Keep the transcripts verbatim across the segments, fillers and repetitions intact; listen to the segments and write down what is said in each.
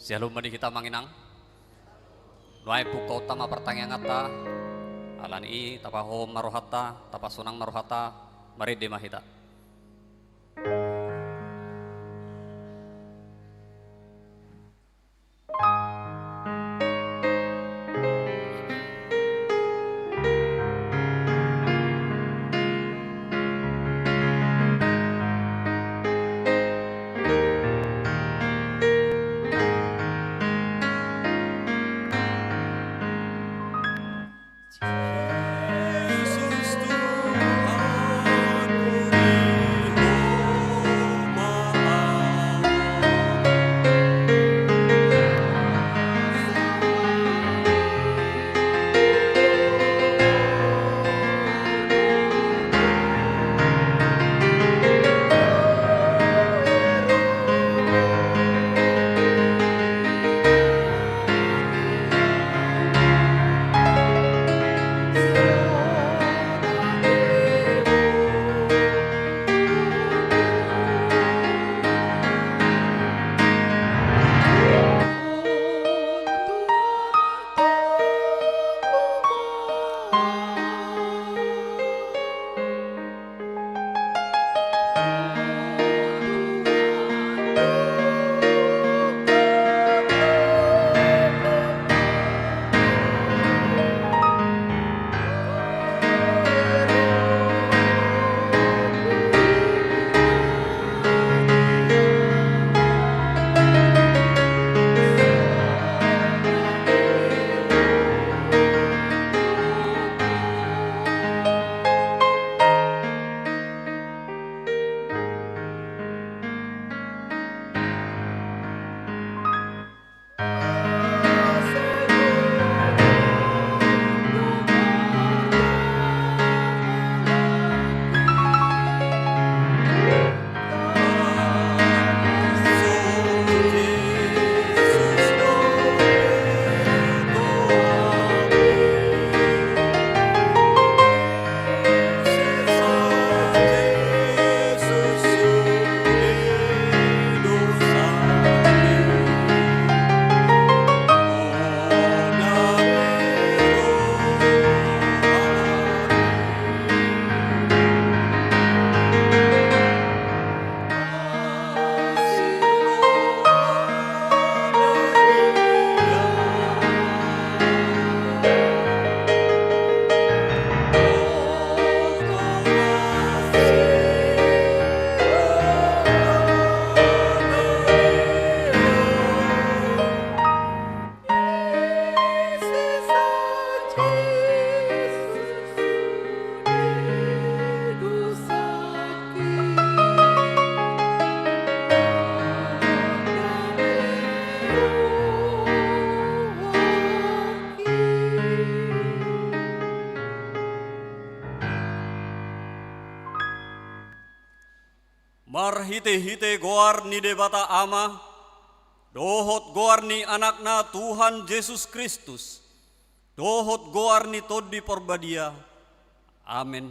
Shalom ma di hita amang inang. Nuaeng pungkaonta ma partangianganta. Alani i tapahohom ma rohanta, tapasonang ma rohanta, marende ma hita. Marhitehite goar ni Debata Ama, dohot goar ni Anakna Tuhan Jesus Kristus, dohot goar ni Tondi Porbadia. Amen.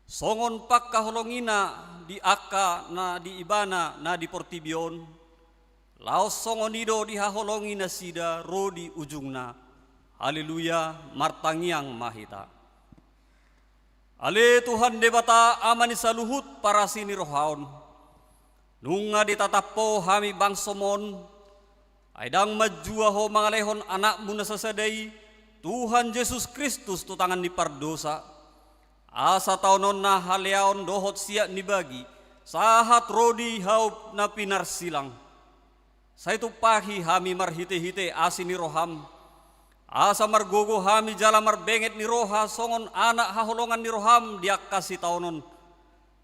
Songon pangkaholongina di angka na di Ibana na di portibi on, laos songon i do dihaholongi nasida ro di ujungna. Haleluya, martangiang ma hita. Ale Tuhan Debata, Ama ni saluhut parasi ni roha on, nunga ditatap Ho hami bangsoM on, ai ndang manjua Ho mangalehon AnakMu na sasada i, Tuhan Jesus Kristus, tu tangan ni pardosa, asa taononna haleaon dohot siat ni bagi, sahat ro di haup na pinarsilang. Sai tumpahi hami marhitehite asi ni rohaM, asa margogo hami jala marbenget ni roha songon anak haholongan ni rohaM di angka sitaonon.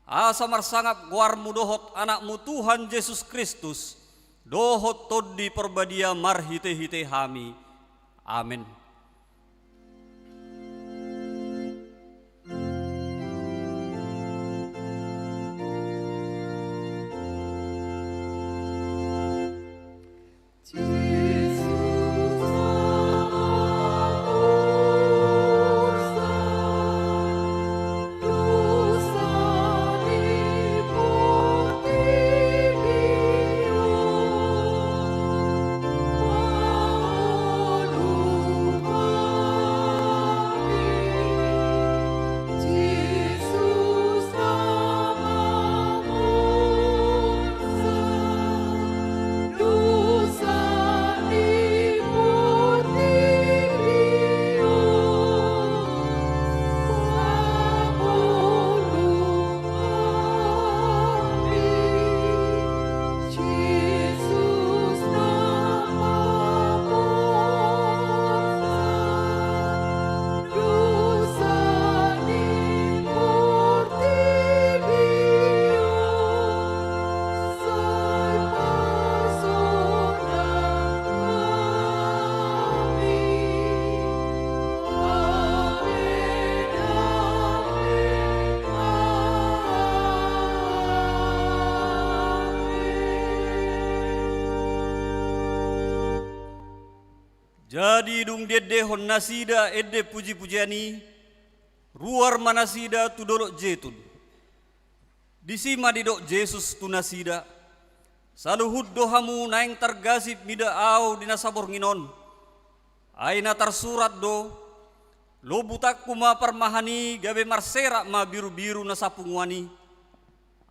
Asa marsangap goarMu dohot AnakMu Tuhan Jesus Kristus, dohot Tondi Porbadia marhitehite hami. Amen. Jadi dung diendehon nasida ende pujipujian i, ruar ma nasida tu Dolok Jetun. Disi ma didok Jesus tu nasida: Saluhut do hamu naeng targasip mida Ahu di na saborngin on. Ai na tarsurat do: Lombutanku ma parmahan i gabe marserak ma birubiru na sapunguan i.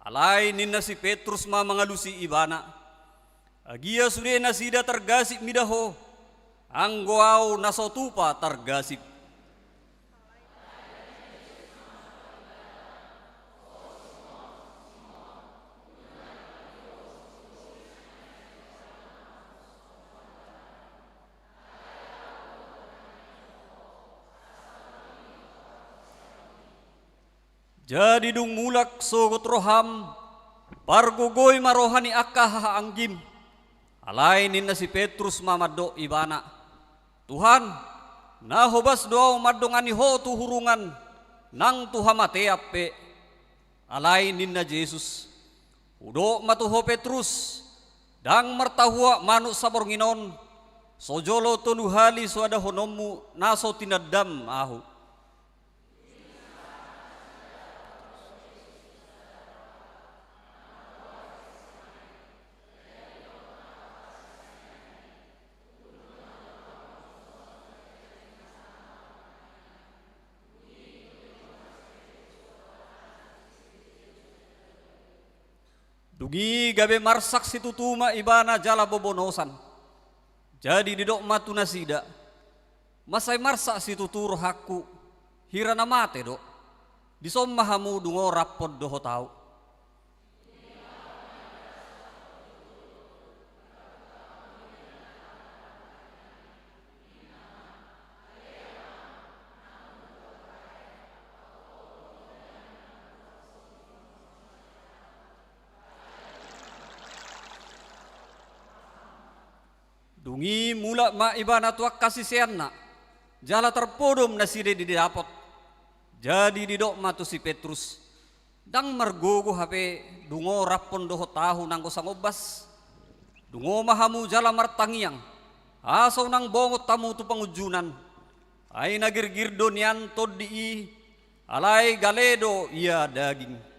Alai ninna si Petrus ma mangalusi Ibana: Agia sude nasida targasip mida Ho, anggo Ahu na so tupa targasip. Jadi dung mulak sogot roham, pargogoi ma roha ni angka hahaanggim. Alai ninna si Petrus ma mandok Ibana: Tuhan, na hobas do Ahu mandongani Ho tu hurungan, nang tu hamatean pe. Alai ninna Jesus: Hudok ma tu ho Petrus, ndang martahuak manuk saborngin on, so jolo tolu hali so adahononmu na so tinandam Ahu. Dung i gabe marsak situtu ma Ibana jala bobonosan. Jadi didok ma tu nasida: Mansai marsak situtu rohangku, hira na mate do. Dison ma hamu dungo raphon dohot Ahu. Dung i mulak ma Ibana tu angka siseanna, jala tarpodom nasida di dapot. Jadi didok ma tu si Petrus: Ndang margogo hape dungo raphon dohot Ahu nanggo sangombas? Dungo ma hamu jala martangiang, asa unang bongot hamu tu pangunjunan. Ai na girgir do nian tondi i, alai gale do ia daging.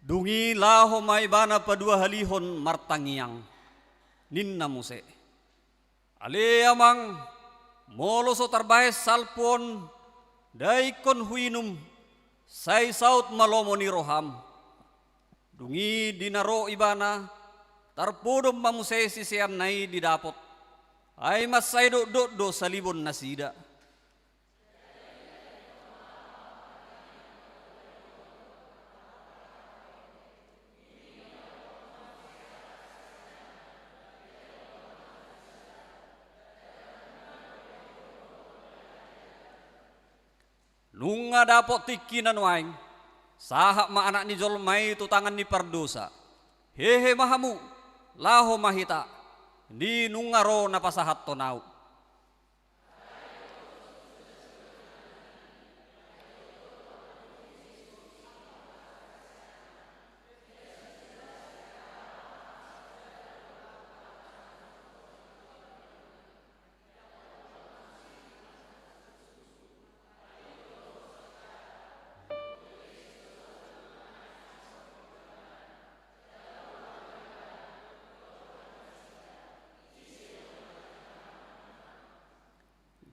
Dung i laho ma Ibana paduahalihon martangiang. Ninna muse: Ale Amang, molo so tarbahen salpu on, dai ingkon huinum, sai saut ma lomo ni roham. Dung i di na ro Ibana, tarpodom ma muse siseanna i di dapot. Ai mansai dokdok do salibon nasida. Nunga dapot tingki na nuaeng, sahat ma Anak ni jolma i tu tangan ni pardosa. Hehe ma hamu, laho ma hita, di nunga ro na pasahathon ahu.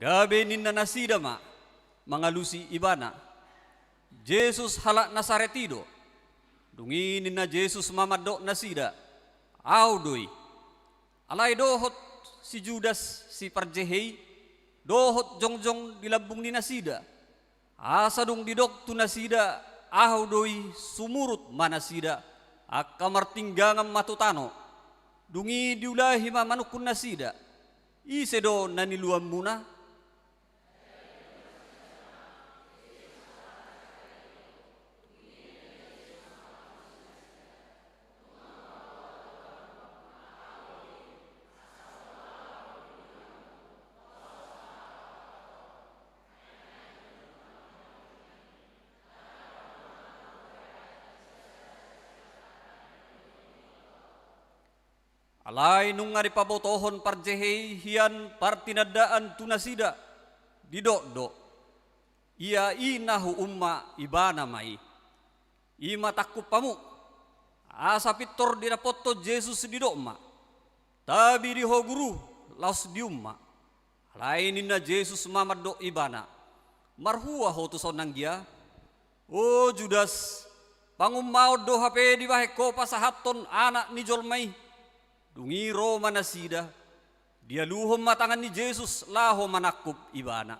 Gabe ninna nasida ma mangalusi Ibana: Jesus halak Nasaret i do. Dung i ninna Jesus ma mandok nasida: Ahu do i. Alai dohot si Judas si parjehe i, dohot jongjong di lambung ni nasida. Asa dung didok tu nasida: Ahu do i, sumurut ma nasida, angka martinggangan ma tu tano. Dung i diulahi ma manungkun nasida: Ise do na niluanmuna? Alai nunga dipabotohon parjehe i hian partinandaan tu nasida, didok do: Ia i na huum ma, Ibana ma i. I ma tangkup hamu. Asa pintor didapothon Jesus didok ma: Tabi di ho Guru, laos dium ma. Alai ninna Jesus ma mandok ibana: Marhua ho tuson anggia? O Judas, pangumaon do hape dibahen ho pasahathon Anak ni jolma i? Dung i ro ma nasida, dialuhon ma tangan ni Jesus laho manangkup ibana.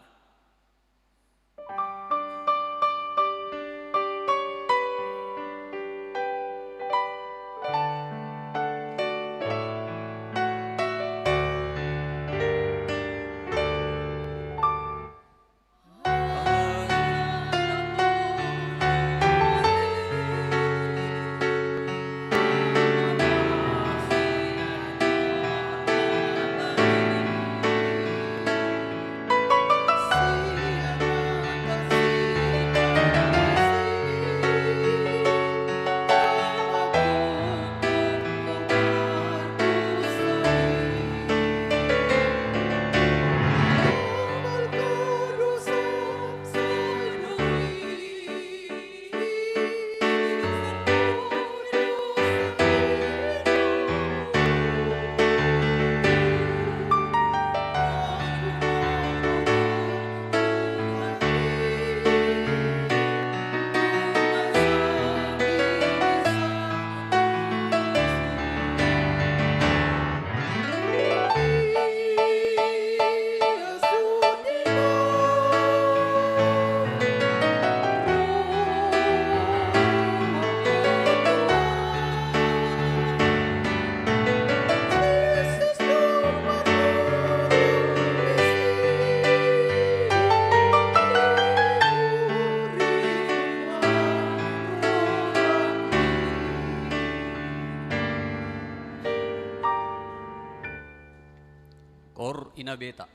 Kor ina beta.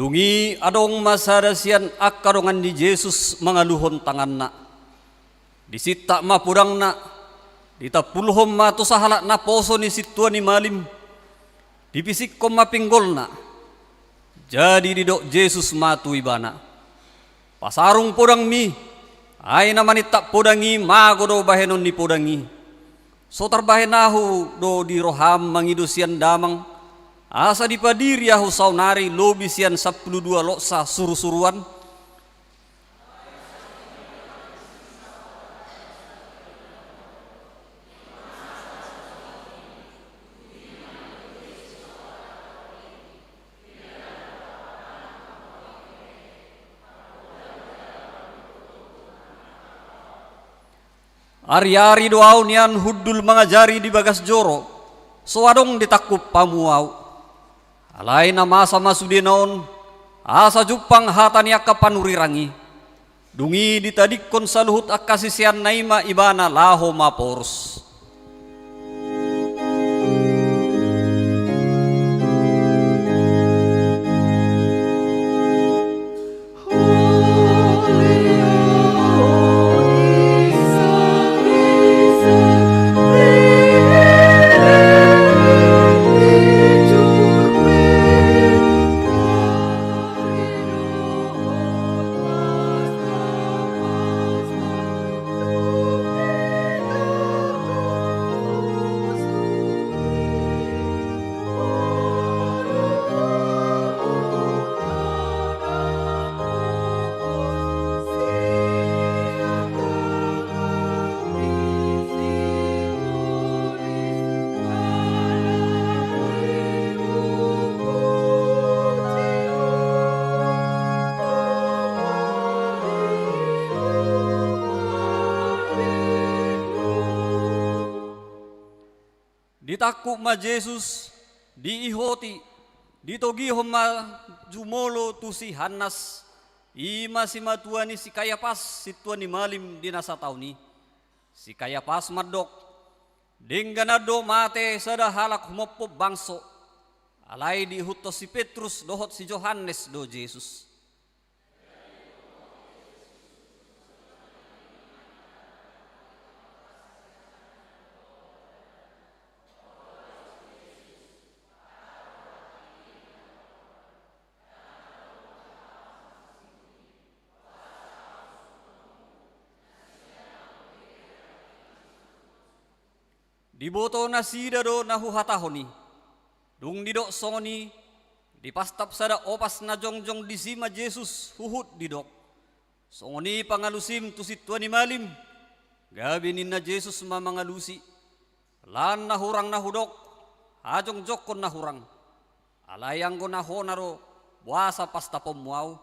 Dung i adong ma sada sian angka dongan ni Jesus mangaluhon tanganna. Disintak ma podangna, ditampulhon ma tu sahalak naposo ni sintua ni malim, dipisikkon ma pinggolna. Jadi didok Jesus ma tu ibana: Pasarung podangmi, ai na manintak podang i mago do bahenon ni podang i. So tarbahen ahu do di roham mangido sian Damang, asa dipadiri ahu saonari lobi sian sampulu dua loksa surusuruan? Ariari do ahu nian hundul mangajari di bagas joro, so adong ditangkup hamu ahu. Alai na masa ma sudena on, asa jumpang hata ni angka panurirang i. Dung i ditadingkon saluhut angka siseanna i ma ibana laho maporus. Ditangkup ma Jesus, diihoti, ditogihon ma jumolo tu si Hannas, i ma simatua ni si Kayapas, sintua ni malim di na sataon i. Si Kayapas mandok: Denggan do mate sada halak humophop bangso. Alai diihuthon si Petrus dohot si Johannes do Jesus. Diboto nasida do na huhatahon i. Dung didok songon i, dipastap sada opas na jongjong disi ma Jesus huhut didok: Songon i pangalusim tu sintua ni malim. Gabe ninna Jesus ma mangalusi: Lan na hurang na hudok, hajongjongkon na hurang. Alai anggo na hona do, boasa pastaponmu ahu?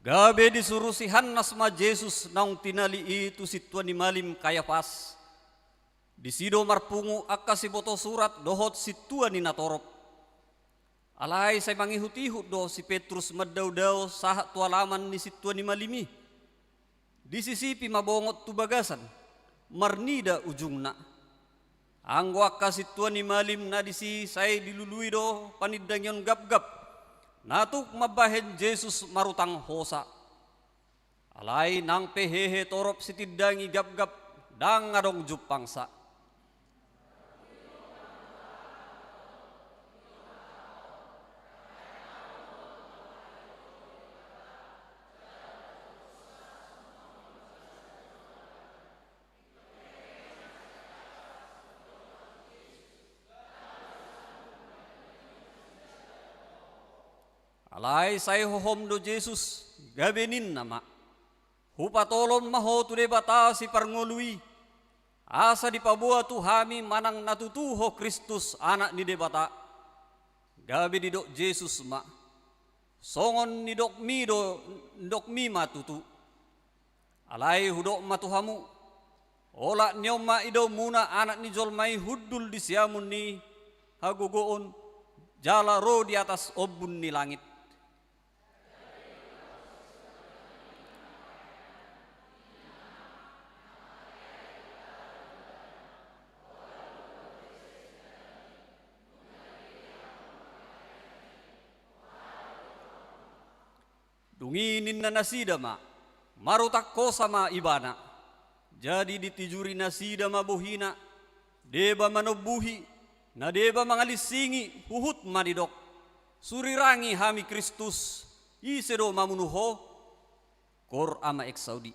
Gabe disuru si Hannas ma Jesus naung tinali i tu sintua ni malim Kayapas. Disi do marpungu angka siboto surat dohot sintua ni natorop. Alai sai mangihut-ihut do si Petrus mandao-dao sahat tu alaman ni sintua ni malim i. Disisipi ma bongot tu bagasan, marnida ujungna. Anggo angka sintua ni malim na disi sai dilului do panindangion gapgap, na tuk mambahen Jesus marutang hosa. Alai nang pe hehe torop sitindangi gapgap, ndang adong jumpangsa. Alai sai hohom do Jesus, gabe ninna ma: Hupatolon ma ho tu Debata Siparngolu i, asa dipaboa tu hami manang na tutu ho Kristus, Anak ni Debata. Gabe didok Jesus ma: Songon nidokmi do, nidokmi ma tutu. Alai hudok ma tu hamu: Olat ni on ma idaonmuna Anak ni jolma i hundul di siamun ni hagogoon, jala ro di atas ombun ni langit. Dung i ninna nasida ma: Marutang hosa ma Ibana. Jadi ditijuri nasida ma bohina, deba manombuhi, na deba mangalinsingi, huhut ma didok: Surirangi hami Kristus, ise do mamunu ho? Cor ama exaudi.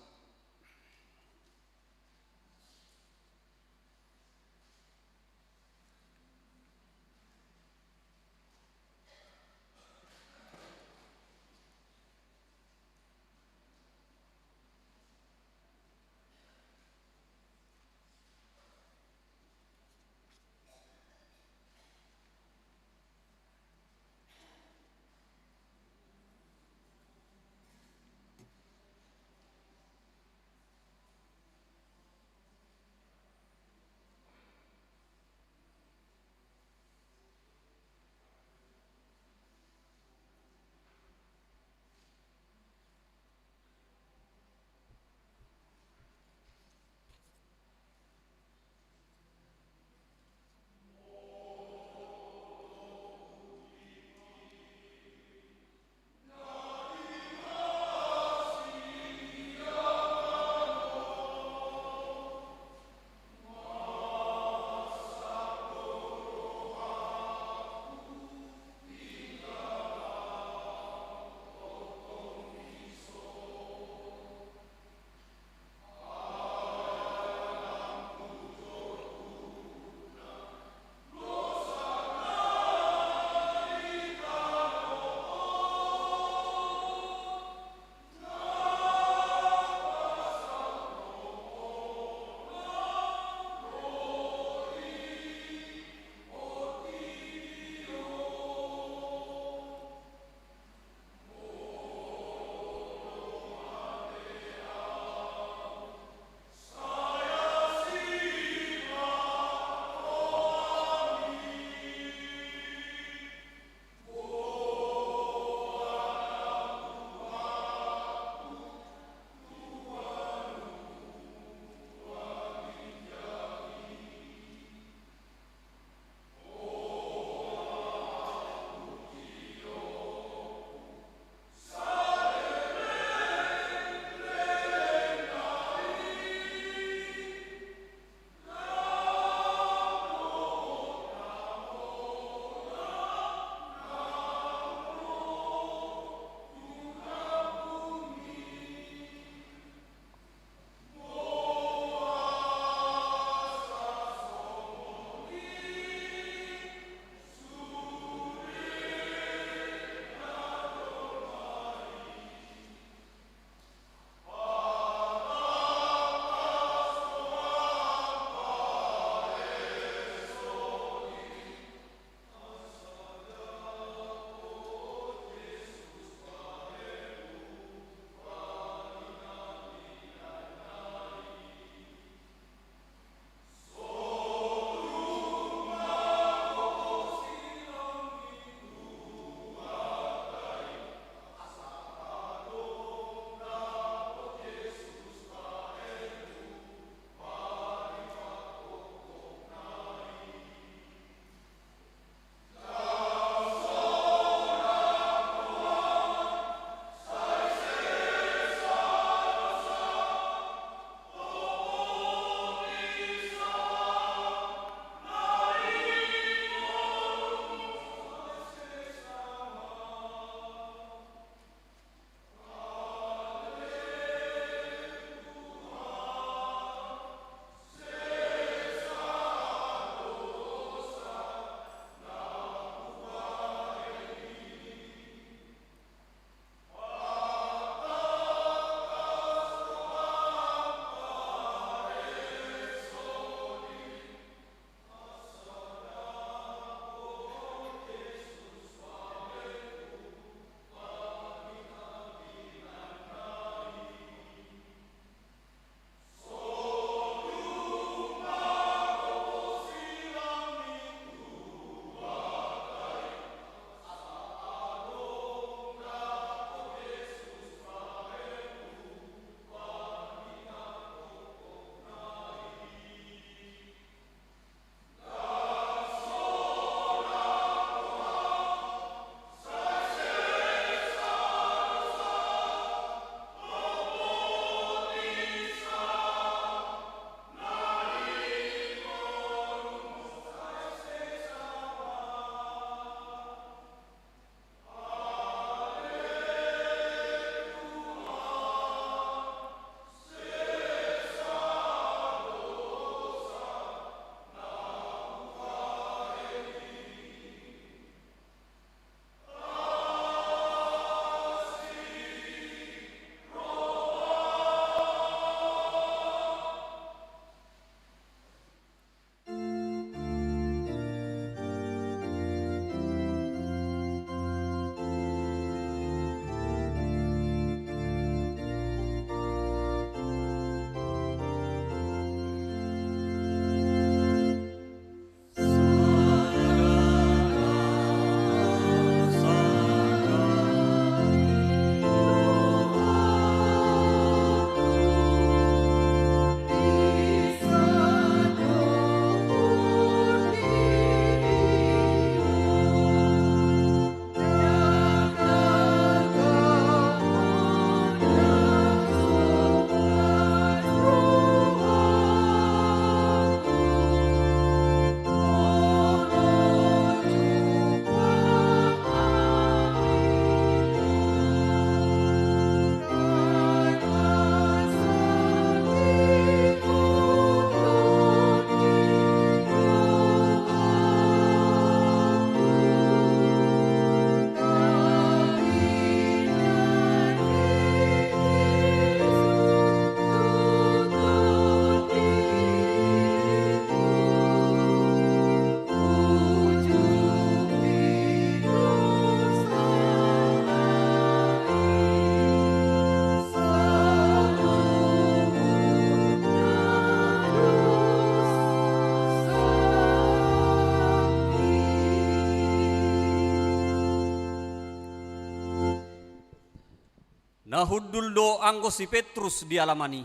Na hundul do anggo si Petrus di alaman i.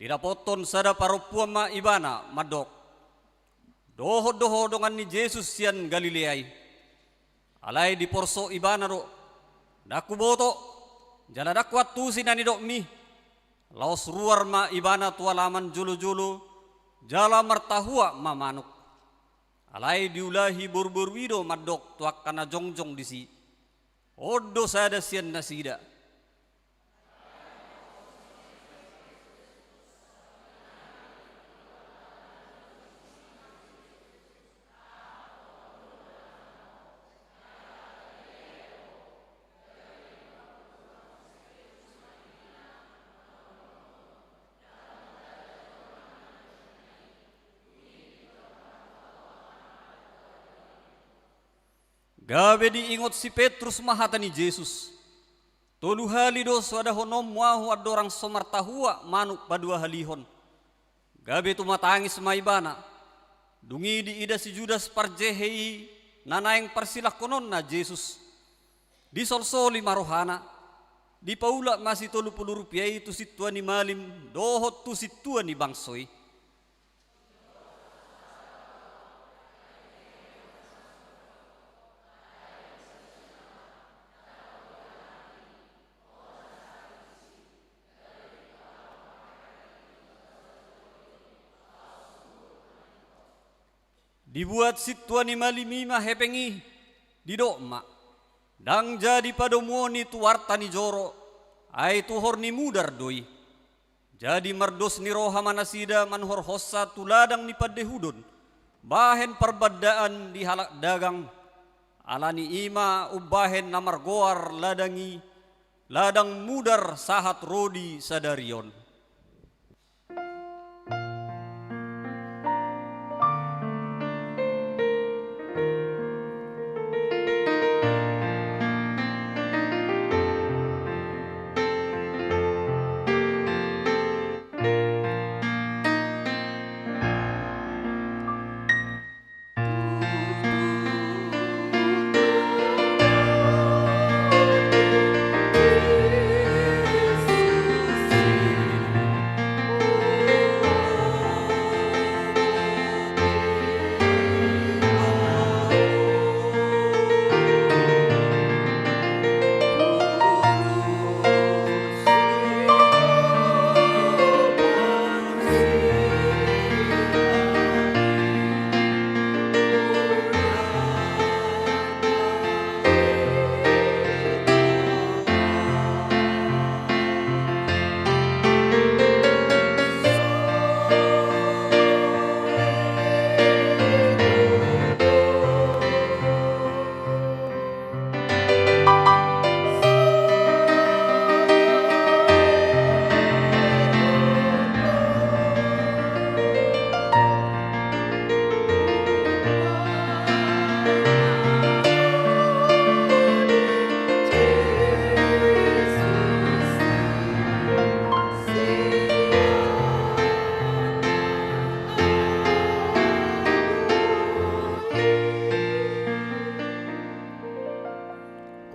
Didapothon sada parompuan ma ibana mandok: Dohot do ho dongan ni Jesus sian Galilea i. Alai diporso ibana do: Ndang huboto, jala ndang huantusi na nidokmi. Laos ruar ma ibana tu alaman jolo-jolo, jala martahuak ma manuk. Alai diulahi boru-boru i do mandok tu angka na jongjong disi: On do sada sian nasida. Gabe diingot si Petrus ma hata ni Jesus. Tolu hali do so adahononmu ahu andorang so martahuak manuk paduahalihon. Gabe tumatangis ma ibana. Dung i diida si Judas parjehe i na naeng parsilangkononna Jesus. Disolsoli ma rohana. Dipaulak ma sitolu pulu rupia i tu sintua ni malim dohot tu sintua ni bangso i. Dibuat sintua ni malim i ma hepeng i, didok ma: Ndang jadi padomuon i tu arta ni joro, ai tuhor ni mudar do i. Jadi mardos ni roha ma nasida manurhonsa tu ladang ni pandehudon, bahen parbandaan di halak dagang. Ala ni i ma umbahen na margoar ladang i Ladang Mudar sahat ro di sadari on.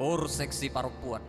Koor seksi parompuan.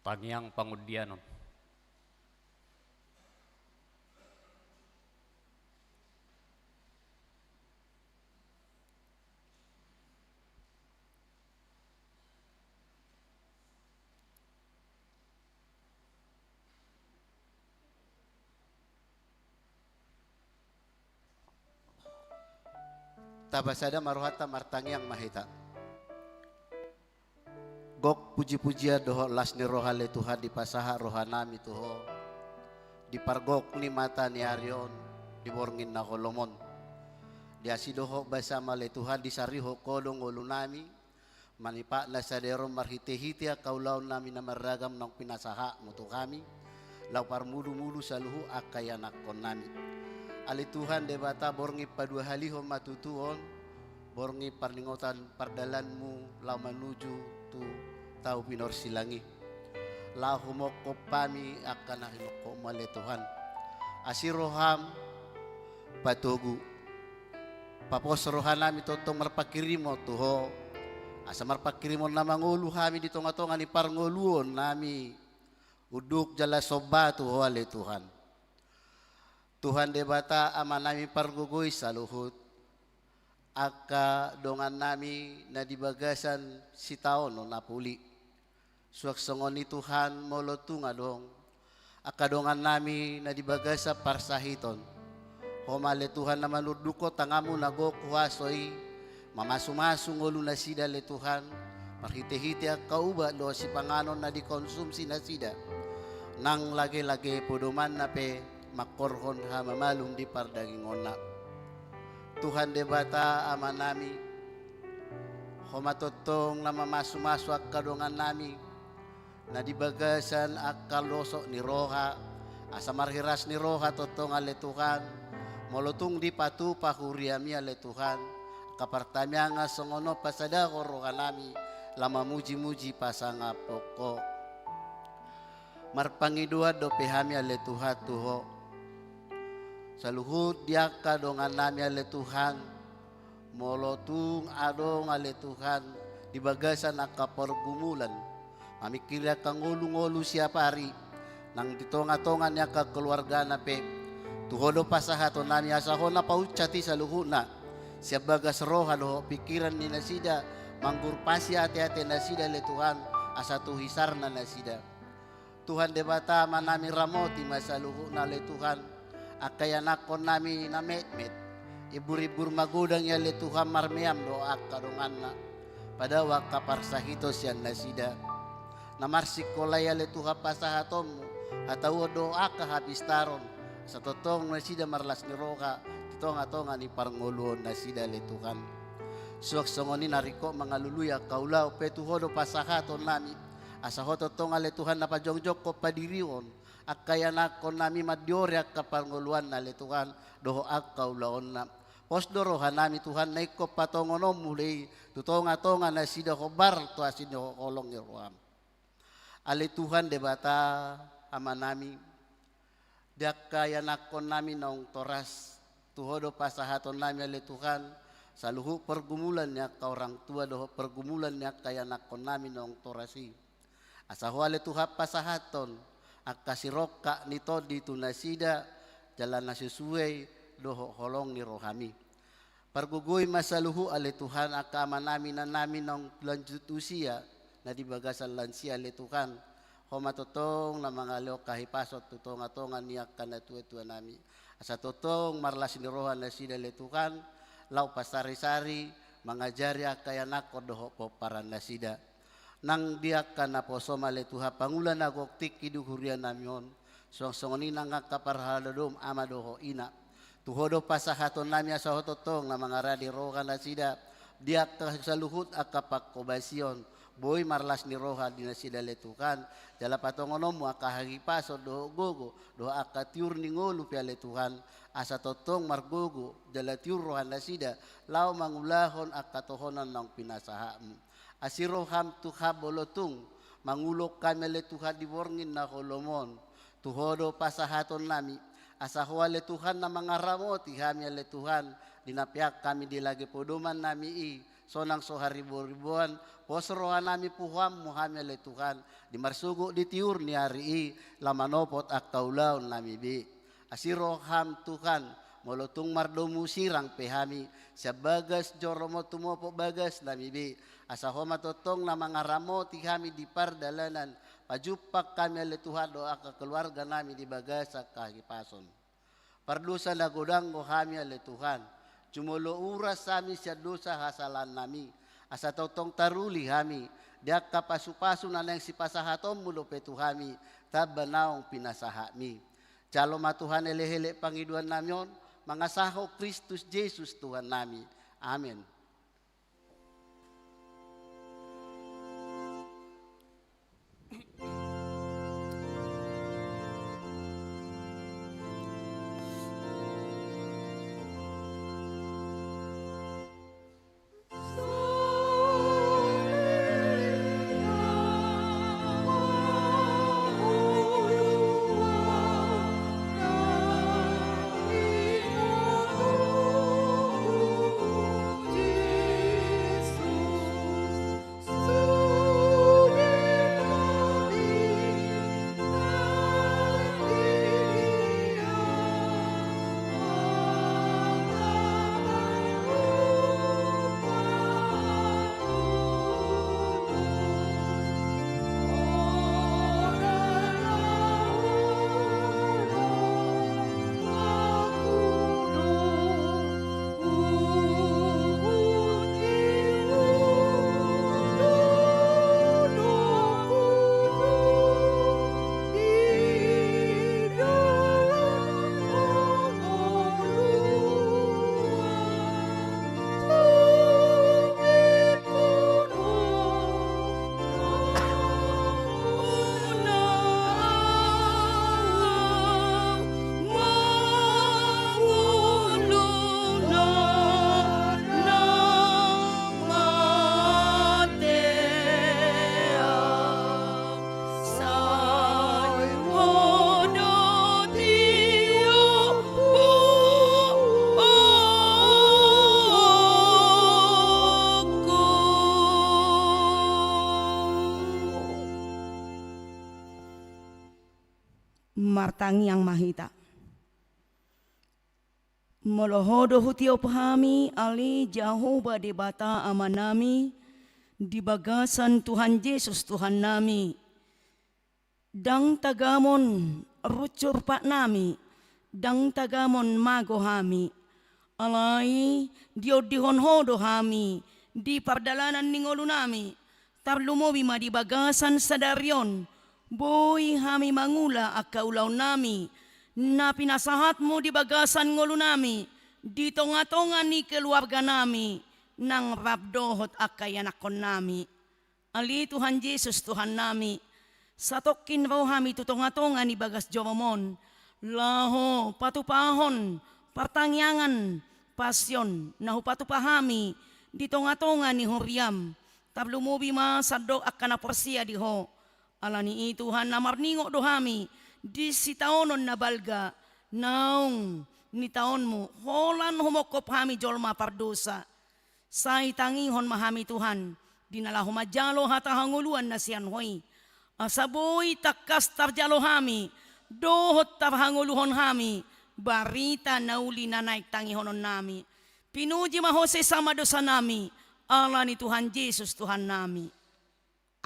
Tangiang pangundianon. Tapasada ma rohanta, martangiang ma hita. Gok pujipujian dohot las ni roha ale Tuhan dipasahat rohanami tu Ho, di pargok ni mata ni ari on, di borngin na holom on. Di asi dohot basa ma ale Tuhan disarihon Ho do ngolunami, manipat na sadari on marhitehite angka ulaonnami na marragam naung pinasahatmu tu hami, laho parmudumudu saluhut angka ianakkonnami. Ale Tuhan Debata, borngin paduahalihon ma tutu on, borngin parningotan pardalanmu laho manuju tu tau pinorsilang i. Laho humongkop hami angka na hinongkopmu ale Tuhan. Asi roham patogu. Papos rohanami tongtong marpanghirimon tu Ho, asa marpanghirimon na mangolu hami di tongatonga ni parngoluonnami, unduk jala somba tu Ho ale Tuhan. Tuhan Debata Amanami pargogoi saluhut, angka dongannami na di bagasan sitaonon na puli. Suang songon i Tuhan, molo tung adong angka dongannami na di bagasan parsahiton, Ho ma ale Tuhan na manundukkon tanganmu na gok huaso i, mamasumasu ngolu nasida ale Tuhan, marhitehite angka ubat dohot sipanganon na dikonsumsi nasida, nang lagelage podomanna pe mangkorhon hamamalum di pardagingonna. Tuhan Debata Amanami, Ho ma tongtong na mamasumasu angka dongannami na di bagasan angka losok ni roha, asa marhiras ni roha tongtong ale Tuhan, molo tung dipatupa huriami ale Tuhan angka partangiangan songon on, pasadahon rohanami laho mamujimuji pasangaphon Ho. Marpangidoan dope hami ale Tuhan tu Ho, saluhut di angka dongannami ale Tuhan, molo tung adong ale Tuhan di bagasan angka pargumulan, mamingkiri angka ngolungolu siapari, nang di tongatonga ni angka keluargana pe, tu Ho do pasahatonnami asa Ho na paunsat i saluhutna sian bagas roha dohot pingkiran ni nasida, manggurpasi ateate nasida ale Tuhan, asa tu hisarna nasida. Tuhan Debata Amanami, ramoti ma saluhutna ale Tuhan angka ianakkonnami na metmet, imburimbur magodang i ale Tuhan, marmeam do angka donganna, padao angka parsahiton sian nasida. Na marsikola i ale Tuhan pasahatonmu, hatauon dohot angka hapistaron, asa tongtong nasida marlas ni roha di tongatonga ni parngoluon nasida ale Tuhan. Suang songon i na ringkot mangalului angka ulaon pe tu Ho do pasahatonnami, asa Ho tongtong ale Tuhan na pajongjongkon padirihon angka ianakkonnami mandiori angka parngoluanna ale Tuhan dohot angka ulaonna. Pos do rohanami Tuhan na ingkon patongononmu do i tu tongatonga nasida hombar tu asi ni holong ni roham. Ale Tuhan Debata Amanami, di angka ianakkonnami naung toras, tu Ho do pasahatonnami ale Tuhan saluhut pergumulan ni angka orang tua dohot pergumulan ni angka ianakkonnami naung toras i. Asa Ho ale Tuhan pasahathon angka sirongkap ni tondi tu nasida, jala na sesuai dohot holong ni rohami. Pargogoi ma saluhut ale Tuhan angka amanami inanami naung lanjut usia, na di bagasan lansia ale Tuhan. Ho ma tongtong na mangalehon hahipason tu tongatonga ni angka natuatuanami, asa tongtong marlas ni roha nasida ale Tuhan, laho pasarisari mangajari angka ianakkon dohot pomparan nasida. Nang di angka naposom ale Tuhan pangula na gok tingki di hurianami on, suang songon i nang angka parhalado dohot ama dohot ina. Tu Ho do pasahatonnami asa Ho tongtong na mangarade roha nasida di angka saluhut angka panghobasion, boi marlas ni roha di nasida ale Tuhan, jala patongononmu angka hahipason dohot gogo dohot angka tiur ni ngolu pe ale Tuhan, asa tongtong margogo jala tiur roha nasida laho mangulahon angka tohonan naung pinasahatmu. Asi roham Tuhan molo tung mangulahon hami ale Tuhan di borngin na holom on, tu Ho do pasahatonnami, asa Ho ale Tuhan na mangaramoti hami ale Tuhan, di na peak hami di lage podomannami i, sonang so haribo-riboan, pos rohanami puhoanmu hami ale Tuhan, di marsogot di tiur ni ari i, laho manopot angka ulaonnami be. Asi roham Tuhan, molo tung mardomu sirang pe hami, sian bagas joro ma tumopot bagasnami be, asa Ho ma tongtong na mangaramoti hami di pardalanan, pajumpang hami ale Tuhan dohot angka keluarganami di bagasan hahipason. Pardosa na godang do hami ale Tuhan, jumolo uras hami sian dosa hasalaannami, asa tongtong taruli hami, di angka pasu-pasu na naeng sipasahatonmu dope tu hami, tamba naung pinasahatmi. Jalo ma Tuhan elek-elek pangidoannami on, mangasahon Kristus Jesus Tuhannami. Amen. Martangiang ma hita. Molo Ho do hutiop hami, ale Jahowa Debata Amanami, di bagasan Tuhan Jesus Tuhannami, ndang tagamon runsur patnami, ndang tagamon mago hami. Alai diondihon Ho do hami di pardalanan ni ngolunami, tarlumobi ma di bagasan sadari on, boi hami mangula angka ulaonnami, na pinasahatmu di bagasan ngolunami, di tonga-tonga ni keluarganami, nang rap dohot angka ianakkonnami. Ale Tuhan Jesus Tuhannami, satongkin ro hami tu tonga-tonga ni bagas jorom on, laho patupahon partangiangan pasion na hupatupa hami di tonga-tonga ni huriam, tarlumobi ma sandok angka na porsea di Ho. Alani i Tuhan, na marningot do hami di sitaonon na balga, naung nitaonmu, holan humongkop hami jolma pardosa. Sai tangihon ma hami Tuhan, di na laho manjalo hata hangoluan na sian Ho i. Asa boi tangkas tarjalo hami, dohot tarhangoluhon hami, barita na uli na naeng tangihononnami. Pinuji ma Ho sesa ma dosanami, alani Tuhan Jesus Tuhannami.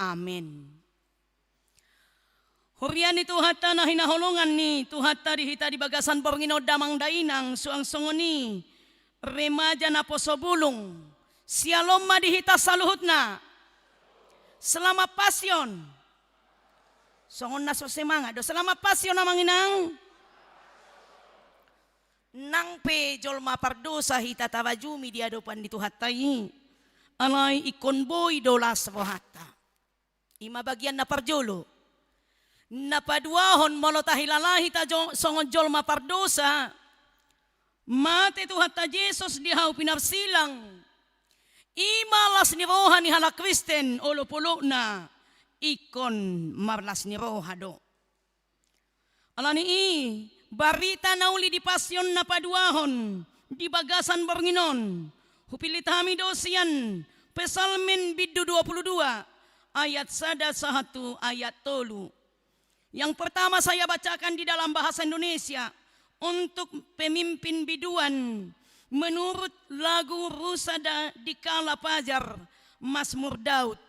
Amen. Huria ni Tuhanta na hinaholongan ni Tuhanta di hita di bagasan borngin on, damang dainang, suang songon i remaja naposo bulung. Syalom ma di hita saluhutna. Selamat Pasion. Songon na so semangat do. Selamat Pasion amang inang. Nang pe jolma pardosa hita tarajumi di adopan ni Tuhanta i, alai ingkon boi do las rohanta. I ma bagian na parjolo. Na paduahon, molo tahilala hita jo-, songon jolma pardosa, mate Tuhanta Jesus di hau pinarsilang. I ma las ni roha ni halak Kristen, olopolopna ingkon marlas ni roha do. Alani i, barita na uli di Pasion na paduahon di bagasan borngin on, hupillit hami do sian Psalmen bindu dua puluh dua, ayat sada sahat tu ayat tolu. Yang pertama saya bacakan di dalam bahasa Indonesia untuk pemimpin biduan menurut lagu Rusada di Kala Pajar, Mazmur Daud.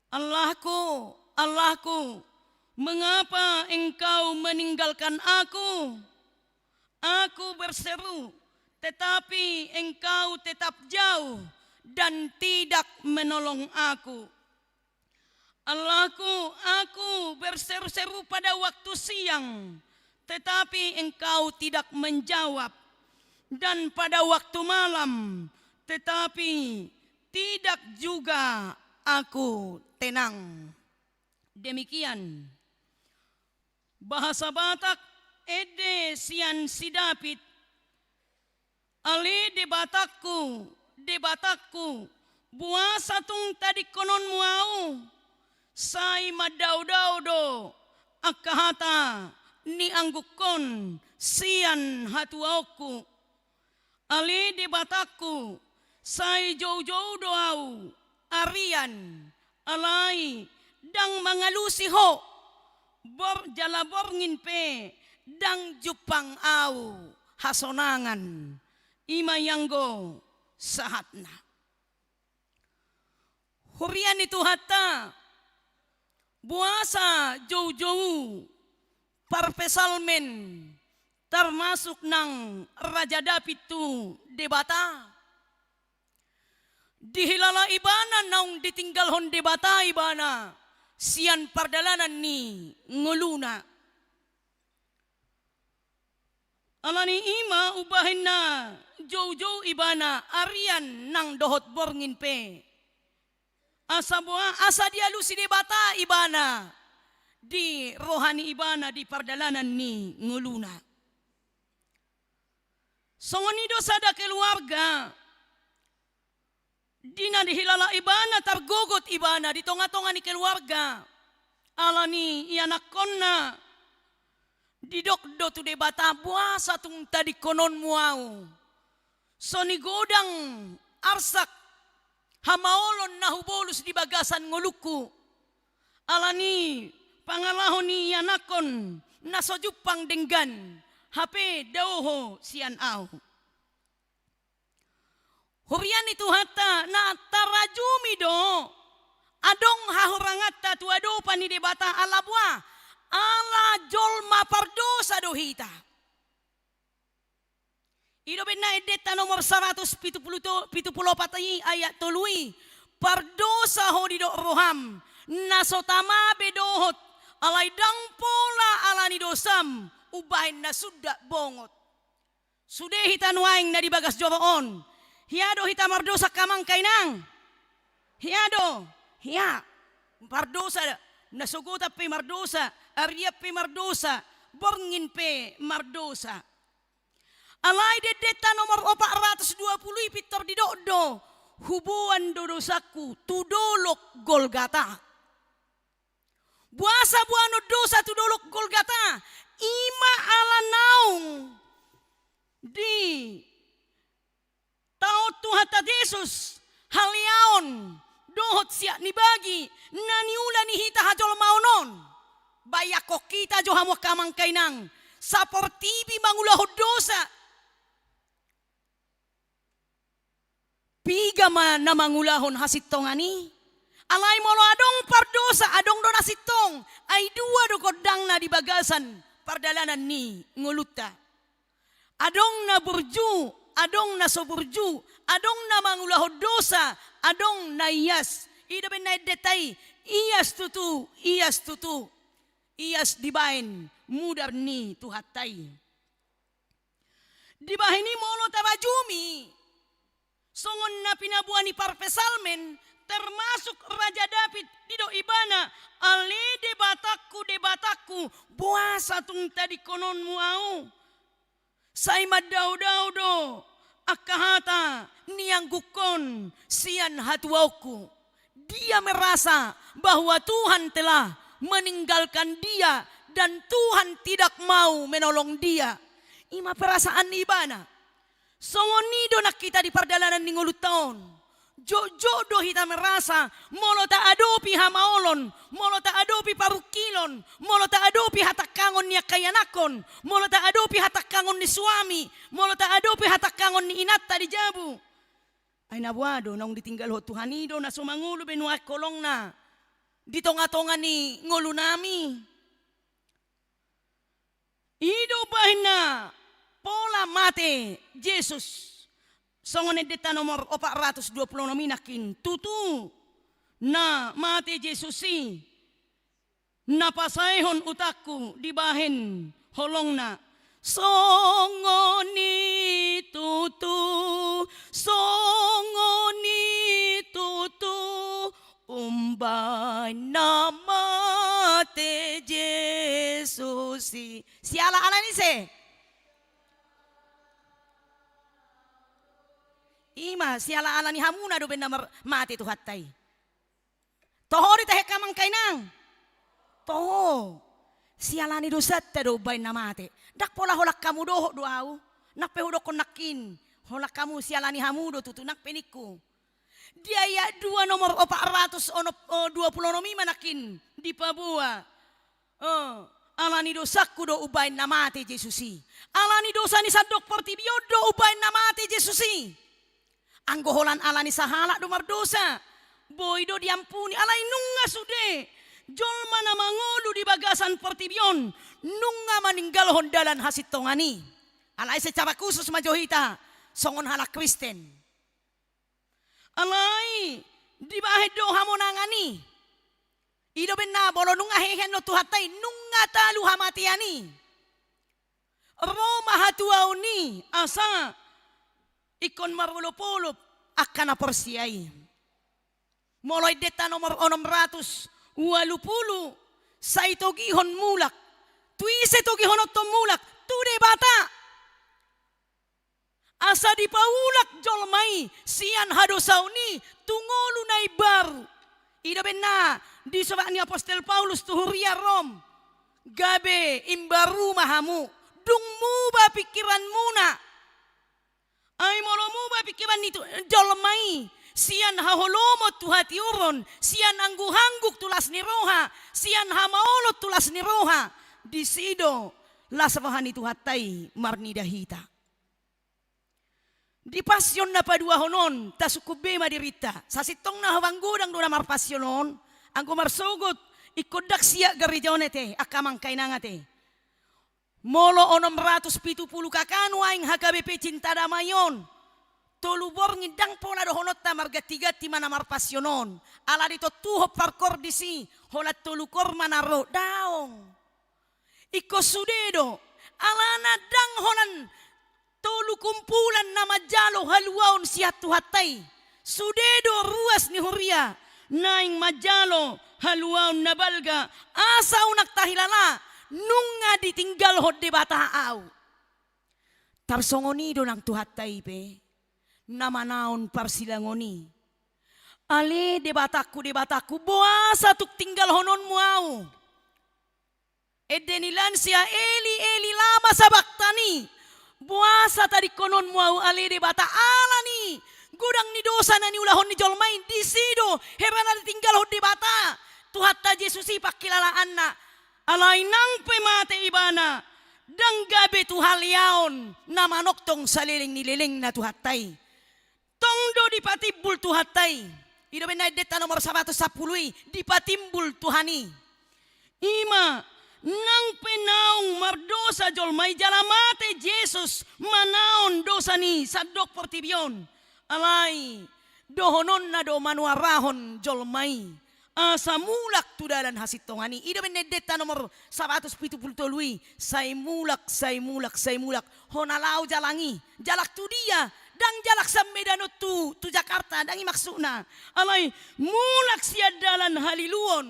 Allahku, Allahku, mengapa Engkau meninggalkan aku? Aku berseru, tetapi Engkau tetap jauh dan tidak menolong aku. Allahku, aku berseru-seru pada waktu siang, tetapi Engkau tidak menjawab, dan pada waktu malam, tetapi tidak juga aku tenang. Demikian bahasa Batak ende sian si David. Ale Debatangku, Debatangku, boasa tung tadingkononmu ahu? Sai mandao-dao do angka hata ni anggukon sian hatuaonku. Ale Debatangku, sai jou-jou do ahu arian, alai ndang mangalusi Ho, bor-, jala borngin pe ndang jumpang ahu hasonangan. I ma i anggo sahatna. Huria ni Tuhanta, boasa jou-jou parpsalmen, termasuk nang Raja David tu Debata? Dihilala ibana naung ditinggalhon Debata ibana sian pardalanan ni ngoluna. Alani i ma umbahen na jou-jou ibana arian nang dohot borngin pe. Asa boa, asa dialusi Debata ibana di roha ni ibana di pardalanan ni ngoluna. Songon i do sada keluarga, di na dihilala ibana, targogot ibana di tonga-tonga ni keluarga, alani ianakkonna. Didok do tu Debata, boasa tung tadingkononmu ahu? Songon i godang arsak hamaolon na hubolus di bagasan ngolungku. Alani pangalaho ni ianakkon na so jumpang denggan, hape dao ho sian ahu. Huria ni Tuhanta, na tarajumi do adong hahuranganta tu adopan ni Debata ala boa, ala jolma pardosa do hita. I do umbahen na endenta nomor saratus pitu pulu to-, pitu pulu opat i ayat tolu i, pardosa ho didok roham, na so tama be dohot, alai ndang pola alani dosam umbahen na sundat bongot. Sude hita nuaeng na di bagas joro on. Hea do hita mardosa angka amang inang? Hea do? Hea. Pardosa, na sogot pe mardosa, arian pe mardosa, borngin pe mardosa. Alai di endenta nomor opat ratus dua pulu i pintor didok do, huboan do dosangku tu dolok Golgata. Boasa boanon dosa tu dolok Golgata? I ma ala naung ditaon Tuhanta Jesus haleaon dohot siat ni bagi na niula ni hita hajolmaon on. Bayangkon hita jo hamu angka amang inang, saportibi mangulahon dosa. Piga ma na mangulahon hasintongan i? Alai molo adong pardosa, adong do na sintong, ai dua do gondangna di bagasan pardalanan ni ngolunta. Adong na burju, adong na so burju, adong na mangulahon dosa, adong na ias. I do umbahen na endenta i, ias tutu, ias tutu. Ias dibahen mudar ni Tuhanta i. Dibahen i molo tarajumi, songon na pinaboa ni parpsalmen, termasuk Raja David, didok ibana, ale Debatangku, Debatangku, boasa tung tadingkononmu ahu? Sai mandao-dao do angka hata ni anggukon sian hatuaonku. Dia merasa bahwa Tuhan telah meninggalkan dia dan Tuhan tidak mau menolong dia. I ma perasaan ni ibana. Songon i do nang hita di pardalanan ni ngolunta on. Jotjot do hita merasa, molo taadopi hamaolon, molo taadopi parungkilon, molo taadopi hatangkangon ni angka ianakhon, molo taadopi hatangkangon ni suami, molo taadopi hatangkangon ni inanta di jabu. Ai na boha do naung ditinggalhon Tuhan i do na so mangolu be nuaeng holongna di tongatonga ni ngolunami. I do bahenna pola mate Jesus. Songon endenta nomor opat ratus dua pulu onom i nangkin, tutu na mate Jesus i, na pasaehon utangku dibahen holongna. Songon i tutu, songon i tutu, umbahen na mate Jesus i. Siala ala ni ise? I ma, siala ala ni hamuna do umbahen na mar-, mate Tuhanta i. Toho do i tahe angka amang inang? Toho. Siala ni dosanta do umbahen na mate. Ndang pola holan hamu dohot do ahu. Nang pe hudokkon nangkin, holan hamu, siala ni hamu do tutu, nang pe ningku. Di ayat dua nomor opat ratus onom, o, dua pulu onom i ma nangkin dipaboa. O, ala ni dosangku do umbahen na mate Jesus i. Ala ni dosa ni sandok portibi on do umbahen na mate Jesus i. Anggo holan ala ni sahalak do mardosa, boi do diampuni, alai nunga sude jolma na mangolu di bagasan portibi on nunga maninggalhon dalan hasintongan i. Alai secara khusus ma jo hita songon halak Kristen. Alai dibahen do hamonangan i. I do umbahen na molo nunga hehe annon Tuhanta i, nunga talu hamatean i, ro ma hatuaon i asa ingkon marolopolop angka na porsea i. Molo endenta nomor onom ratus ualu pulu, sai togihon mulak. Tu ise togihononta on mulak? Tu Debata. Asa dipaulak jolma i sian hadosaon i tu ngolu na imbaru. I do umbahen na di surat ni apostel Paulus tu huria Rom. Gabe imbaru ma hamu, dung muba pingkiranmuna. Ai molo muba pingkiran ni tu-, jolma i sian haholomon tu hatiuron, sian angguhangguk tu las ni roha, sian hamaolon tu las ni roha, disi do las roha ni Tuhanta i marnida hita. Di passion na paduahon on, tasungkun be ma dirinta. Sasintongna holan godang do na marpassion on, anggo marsogot ingkon ndang siat gareja on ate, angka amang inang ate. Molo onom ratus pitu pulu K K nuaeng H K B P Cinta Damai on, tolu borngin ndang pola dohononta margantiganti ma na marpassion on. Ala ditontuhon parkor disi, holan tolu kor ma na ro, daong. Ingkon sude do, alana ndang holan tolu kumpulan na manjalo haluaon sian Tuhanta i. Sude do ruas ni huria naeng manjalo haluaon na balga, asa unang tahilala nunga ditinggalhon Debata ahu. Tarsongon i do nang Tuhanta i pe na manaon parsilangon i. Ale Debatangku, Debatangku, boasa tung tinggalhononmu ahu? Ende ni lansia, Eli, Eli, lama sabaktani. Boasa tadingkononmu ahu, ale Debata? Alani godang ni dosa na niulahon ni jolma i, disi do hera na ditinggalhon Debata Tuhanta Jesus i pangkilalaanna. Alai nang pe mate ibana, ndang gabe tu haleaon na manongtong saleleng ni lelengna Tuhanta i. Tong do dipatimbul Tuhanta i. I do umbahen na endenta nomor saratus sampulu i, dipatimbul Tuhan i. I ma, nang pe naung mardosa jolma i jala mate Jesus manaon dosa ni sandok portibi on, alai dohononna do manuarahon jolma i asa mulak tu dalan hasintongan i. I do umbahen na endenta nomor saratus pitu pulu tolu i, sai mulak, sai mulak, sai mulak. Hona laho jalang i, jalang tu dia? Ndang jalang sian Medan on tu, tu Jakarta, ndang i maksudna. Alai mulak sian dalan haliluon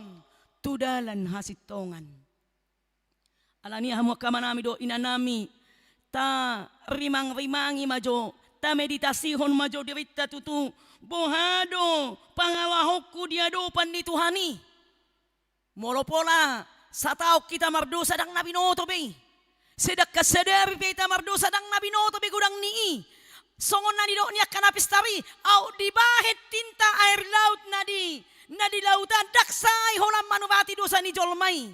tu dalan hasintongan. Alani i hamu angka amanami dohot inanami, tarimangrimangi ma jo, tameditasihon ma jo dirinta tutu, boha do pangalahonku di adopan ni Tuhan i. Molo pola sataon hita mardosa, ndang na binoto be i. Sedangkan sadari pe hita mardosa, ndang na binoto be godang ni i. Songon na nidok ni angka na pistar i, aut dibahen tinta air laut na di, na di lautan, ndang sai holan manubati dosa ni jolma i.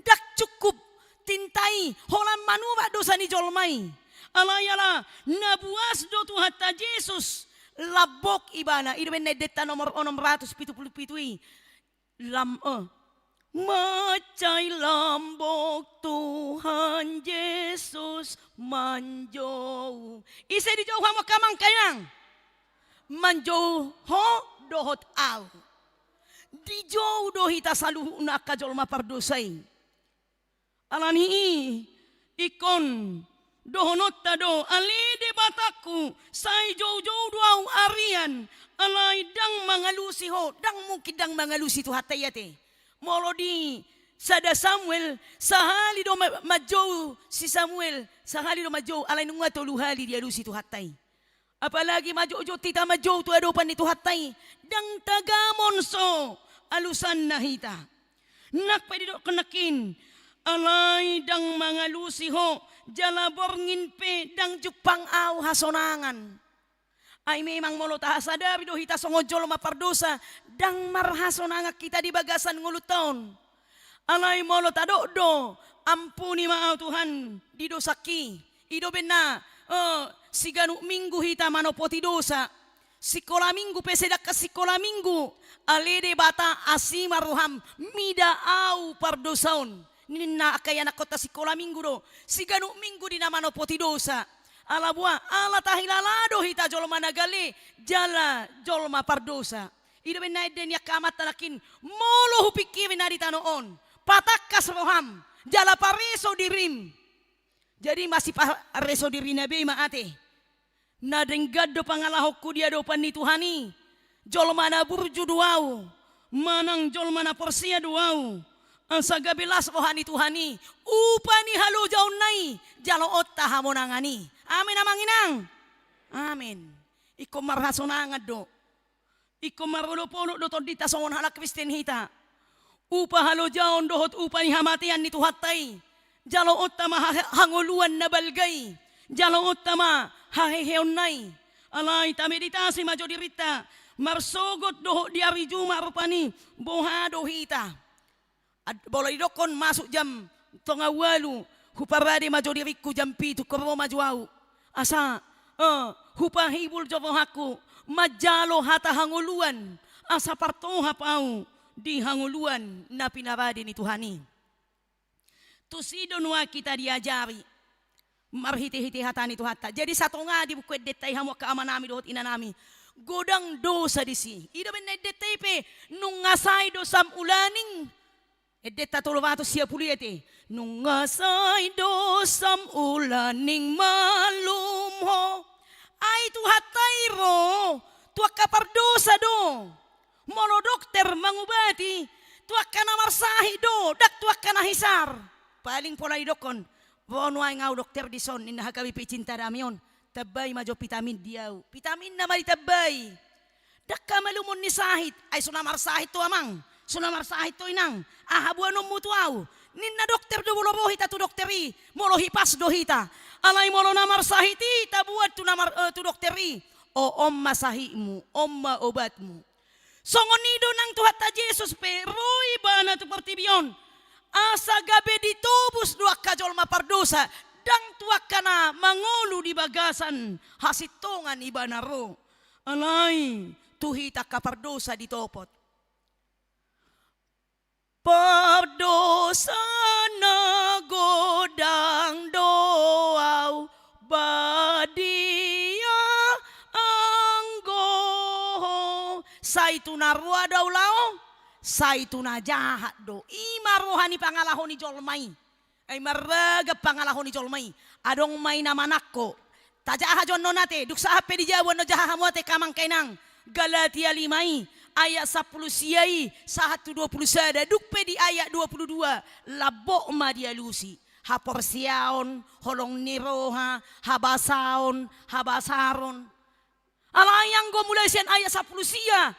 Ndang cukup tinta i holan manubat dosa ni jolma i. Alai ala na buas do Tuhanta Jesus, lambok ibana. I do umbahen na endenta nomor onom ratus pitu pulu pitu i. Lam-, eh. Mansai lambok Tuhan Jesus manjou. Ise dijou hamu angka amang inang? Manjou ho dohot au. Dijou do hita saluhutna angka jolma pardosa i. Alani i, ingkon dohononta do, ale Debatangku, sai joujou do au arian, alai ndang mangalusi ho, ndang mungkin ndang mangalusi Tuhanta i ate. Molo di sada Samuel, sahali do ma-, manjou si Samuel, sahali do manjou, alai nunga tolu hali dialusi Tuhanta i. Apalagi manjou-, joujou hita manjou tu adopan ni Tuhanta i, ndang tagamon so alusanna hita. Nang pe didokkon nangkin, alai ndang mangalusi ho, jala borngin pe ndang jumpang au hasonangan. Ai memang molo tahasadari do hita songon jolma pardosa, ndang marhasonangan hita di bagasan ngolunta on. Alai molo tadok do, ampuni ma au Tuhan di dosangki. I do umbahen na, eh, siganup minggu hita manopoti dosa. Sikola minggu pe sai ndang sikola minggu. Ale Debata, asi ma roham, mida au pardosa on. Ninna angka ianakkonta sikola minggu do. Siganup minggu di na manopoti dosa. Ala boha, ala tahilala do hita jolma na gale, jala jolma pardosa. I do umbahen na ende ni angka amanta nangkin, molo hupingkiri na di tano on, patangkas roham, jala pareso dirim. Jadi masipareso dirina be ma ate. Na denggan do pangalahonku di adopan ni Tuhan i. Jolma na burju do au, manang jolma na porsea do au. Asa gabe las roha ni Tuhan i, upa ni halojaonna i, jaloonta hamonangan i. Amen amang inang. Amen. Ingkon marhasonangan do. Ingkon marolopolop do tondinta songon halak Kristen hita. Upa halojaon dohot upa ni hamatean ni Tuhanta i. Jaloonta ma ha-, hangoluan na balga i. Jaloonta ma haheheonna i. Alai tameditasi ma jo dirinta. Marsogot dohot di ari Jumat rupani, boha do hita. Ad-, molo didokkon masuk jam tonga ualu, huparade ma jo diringku jam pitu, ingkon ro ma jo au. Asa, eh, hupahibul jo rohangku, manjalo hata hangoluan, asa partohap au di hangoluan na pinarade ni Tuhan i. Tusi do nuaeng hita diajari. Marhitehite hata ni Tuhanta. Jadi satonga di buku endenta i hamu angka amanami dohot inanami. Godang dosa disi. I do umbahen na endenta i pe, nunga sai dosam ulaning. Endenta tolu ratus sia pulu i ate. Nunga sai dosam ulaning malum ho. Ai Tuhanta i ro, tu angka pardosa do. Molo dokter mangubati, tu angka na marsahit do, ndang tu angka na hisar. Paling pola didokkon, ro nuaeng au dokter dison, ninna H K B P Cinta Damai on, tambai ma jo vitamin di au. Vitaminna ma ditambai. Ndang hamalumon ni sahit, ai so na marsahit ho amang, so na marsahit ho inang, aha boanonmu tu au? Ninna dokter do molo ro hita tu dokter i, molo hipas do hita. Alai molo na marsahit i, taboan tu na mar-, eh, tu dokter i. O, on ma sahitmu, on ma obatmu. Songon i do nang Tuhanta Jesus pe, ro ibana tu portibi on. Asa gabe ditobus do angka jolma pardosa, ndang tu angka na mangolu di bagasan hasintongan ibana ro. Alai, tu hita angka pardosa ditopot. Pardosa na godang do au, badia anggo ho. Sai tu na roa do au laho, sai tu na jahat do. I ma roha ni pangalaho ni jolma i. Ai marragam pangalaho ni jolma i. Adong ma i na manangko. Tajaha jo annon ate, dung sahat pe di jabu annon jaha hamu ate angka amang inang. Galatia lima i, ayat sampulu sia i, sahat tu dua pulu sada, dung pe di ayat dua pulu dua, lambok ma dialusi. Haporseaon, holong ni roha, habasaon, habasaron. Alai anggo mulai sian ayat sampulu sia,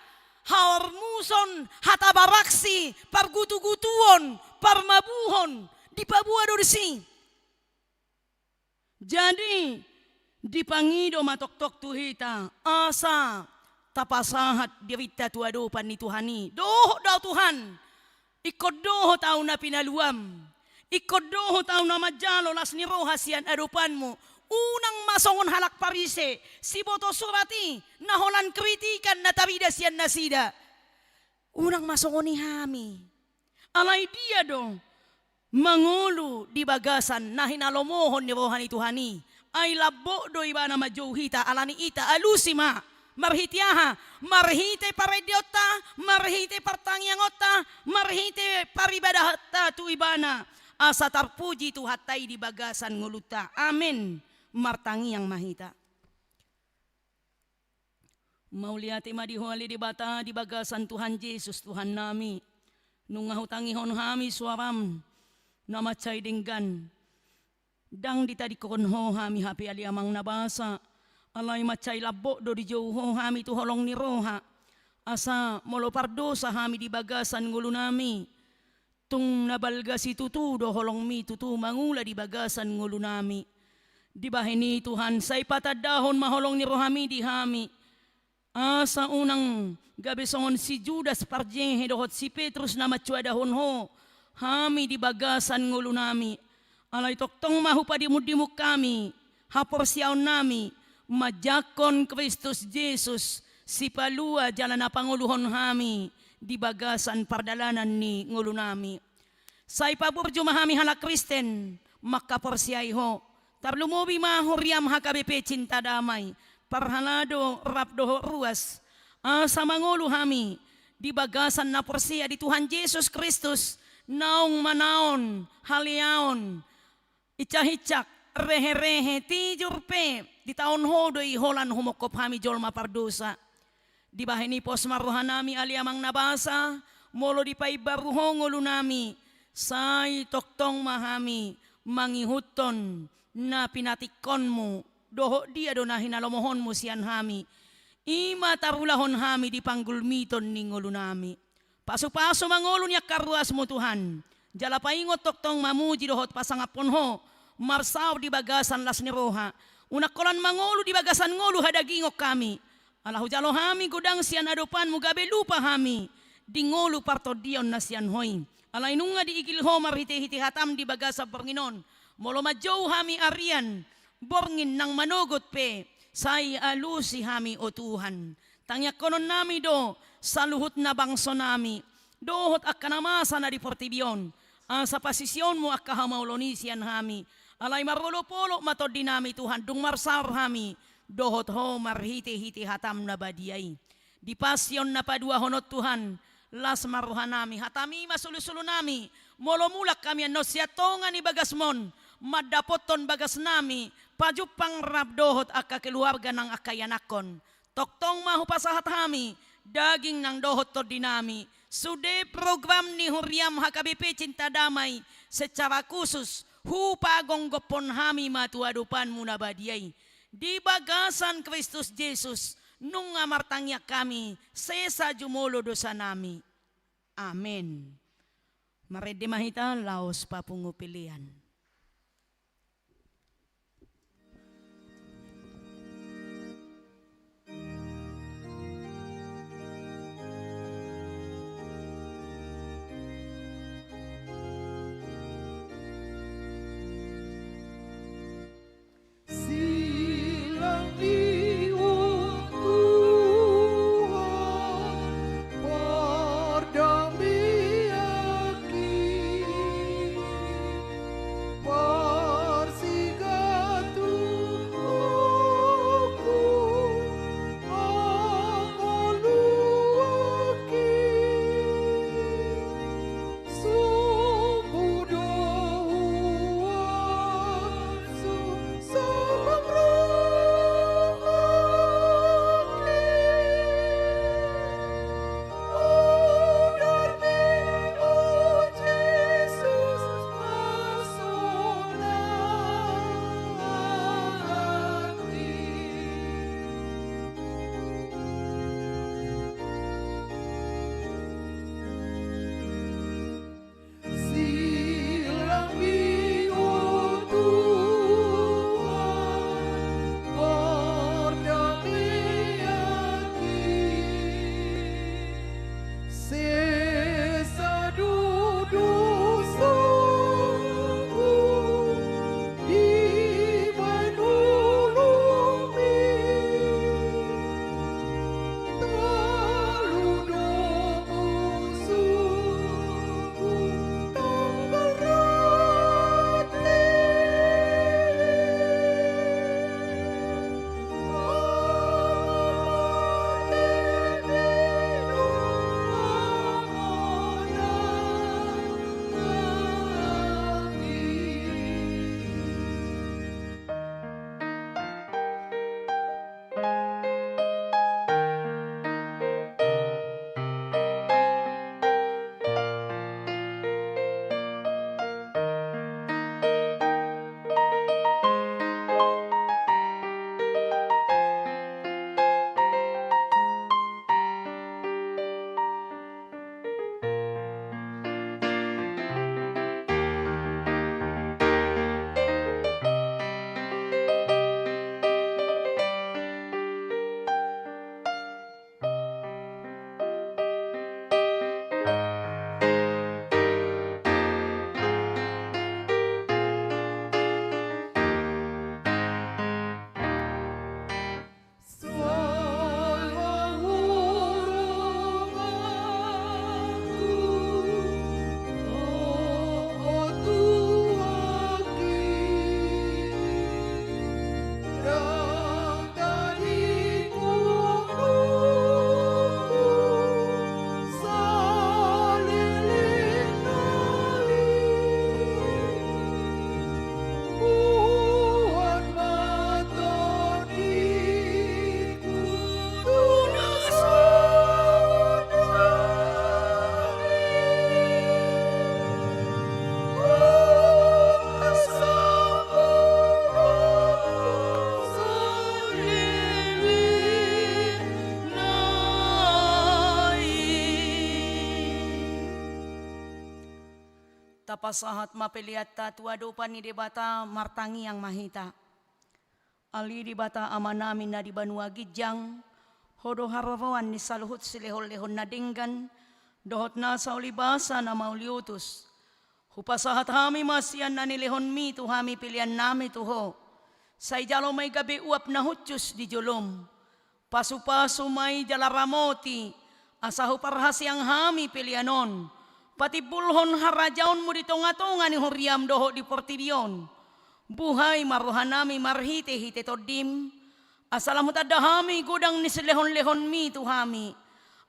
haormuson, hata baraksi, pargutugutuon, parmabuhon, dipaboa do disi. Jadi, Dipangido ma tongtong tu hita, asa tapasahat dirinta tu adopan ni Tuhan i. Dohot do ahu Tuhan, ingkon dohot ahu na pinaluam. Ingkon dohot ahu na manjalo las ni roha sian adopanmu. Unang ma songon halak Parise, siboto surat i, na holan kritikan na tarida sian nasida. Unang ma songon i hami. Alai dia do mangolu di bagasan na hinalomohon ni roha ni Tuhan i? Ai lambok do ibana manjou hita, alani i taalusi ma. Marhite aha? Marhite parendeonta, marhite partangiangonta, marhite paribadahta tu ibana. Asa tarpuji Tuhanta i di bagasan ngolunta. Amen. Martangiang ma hita. Mauliate ma di Ho ale Debata di bagasan Tuhan Jesus Tuhannami. Nunga hutangihon hami suaram na mansai denggan. Ndang ditadingkon Ho hami hape ale Amang na basa. Alai mansai lambok do dijou Ho hami tu holong ni roha. Asa molo pardosa hami di bagasan ngolunami, tung na balga situtu do holongmi tutu mangula di bagasan ngolunami. Dibahen i Tuhan, sai patandahon ma holong ni rohami di hami. Asa unang gabe songon si Judas parjehe dohot si Petrus na mancuadahon Ho hami di bagasan ngolunami. Alai tongtong ma hupadimundimun hami haporseaonnami manjangkon Kristus Jesus, Sipalua jala na pangoluhon hami di bagasan pardalanan ni ngolunami. Sai paburju ma hami halak Kristen mangkaporseai Ho. Tarlumobi ma huriam H K B P Cinta Damai, parhalado rap dohot ruas. Asa mangolu hami di bagasan na porsea di Tuhan Jesus Kristus, naung manaon haleaon, incak-incak, rehe-rehe, tijur pe, ditaon Ho do i holan humongkop hami jolma pardosa. Dibahen i pos ma rohanami ale Amang na basa, molo dipaimbaru Ho ngolunami, sai tongtong ma hami mangihuthon na pinatingkonmu, dohot dia do na hinalomohonmu sian hami. I ma tarulahon hami di panggulmiton ni ngolunami. Pasupasu ma ngolu ni angka ruasmu Tuhan. Jala paingot tongtong mamuji dohot pasangaphon Ho marsaor di bagasan las ni roha. Unang holan mangolu di bagasan ngolu hadagingon hami. Ala hujalo hami godang sian adopanmu gabe lupa hami di ngolu partondion na sian Ho i. Alai nunga diigil Ho marhite-hite hatam di bagasan borngin on. Molo manjou hami arian borngin nang manogot pe, sai alusi hami o Tuhan. Tangiangkononnami do saluhutna bangsonami dohot angka na masa na di portibi on, asa pasiseonmu angka hamaolon i sian hami. Alai marolopolop ma tondinami Tuhan, dung marsaor hami dohot Ho marhite-hite hatam na badia i. Di pasion na paduahon on Tuhan, las ma rohanami, hatami ma sulusulunami. Molo mulak hami annon sian tonga ni bagasmon mandapothon bagasnami, pajumpang rap dohot angka keluarga nang angka ianakhon, tongtong ma hupasahat hami daging nang dohot tondinami. Sude program ni huriam H K B P Cinta Damai secara khusus hupagonggomhon hami ma tu adopanmu na badia i. Di bagasan Kristus Jesus nunga martangiang hami, sesa jumolo dosanami. Amen. Marende ma hita laos papungu pelean. Tapasahat ma peleanta tu adopan ni Debata, martangiang ma hita. Ale Debata Amanami na di banua ginjang, Ho do haroroan ni saluhut silehonlehon na denggan, dohot nasa ulibasa na mauliutus. Hupasahat hami ma sian na nilehonMi tu hami peleannami tu Ho. Sai jalo ma i gabe uap na hushus di joloM. Pasupasu ma i jala ramoti, asa huparhaseang hami pelean on patimbulhon harajaonMu di tongatonga ni huriaM dohot di portibi on. Buhai ma rohanami marhitehite TondiM, asa lam hutanda hami godang ni silehonlehonMi tu hami.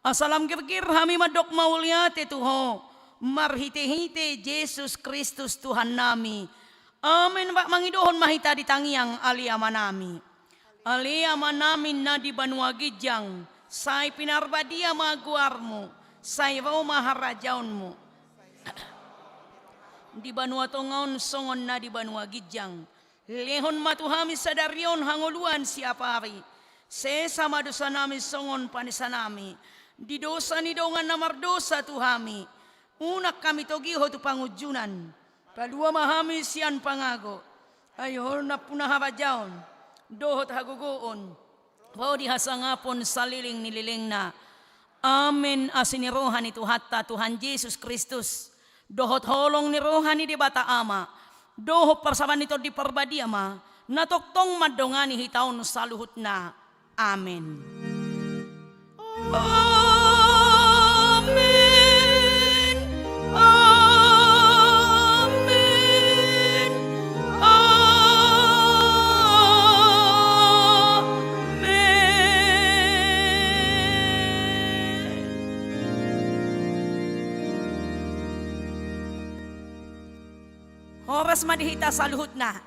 Asa lam girgir hami mandok mauliate tu Ho, marhitehite Jesus Kristus Tuhannami. Amen. Bahen mangidohon ma hita di tangiang, Ale Amanami. Ale Amanami na di banua ginjang, sai pinarbadia ma goarMu, sai ro ma harajaonMu. Di banua tonga on songon na di banua ginjang. Lehon ma tu hami sadari on hangoluan siapari. Sesa ma dosanami songon panesanami di dosa ni dongan na mardosa tu hami. Unang hami togi Ho tu pangunjunan. Palua ma hami sian pangago. Ai Ho nampuna harajaon dohot hagogoon, ro di hasangapon saleleng ni lelengna. Amen. Asi ni roha ni Tuhanta, Tuhan Jesus Kristus, dohot holong ni roha ni Debata Ama, dohot parsaoran ni Tondi Parbadia ma na tongtong mandongani hita on saluhutna. Amen. Amen. Amen. Amen. Horas ma di hita saluhutna.